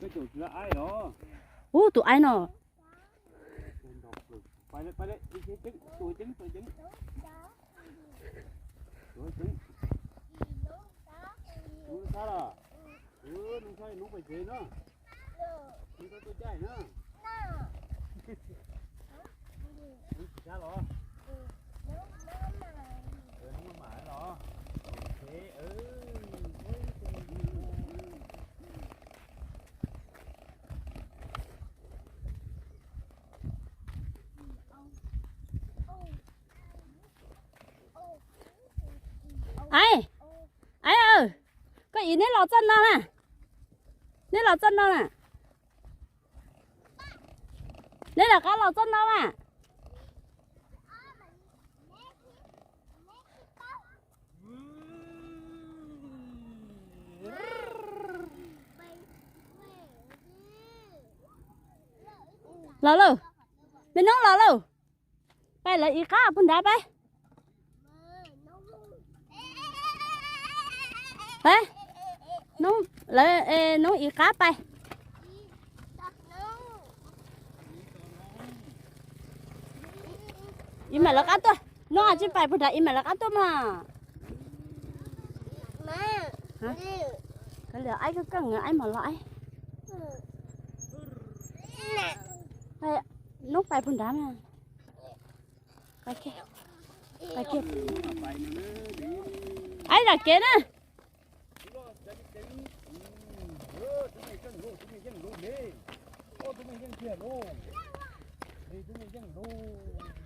Ub, tus aib no. Aib, aib, koj ib neb los txoj no na. Neb los txoj no na. Neb rov qab los txoj no mas. Los lauj, me noob los lauj. Pais lawv ib qab puag nrad pais. Noob, lawv noob ib qab pais. Ib mam lawv qab tuaj, noob tsis pais puag nrad ib mam lawv qab tuaj mas. Aib koj koj aib mam los aib. Noob pais puag nrad mas. Aib zam kev na. Tus me yeej lug.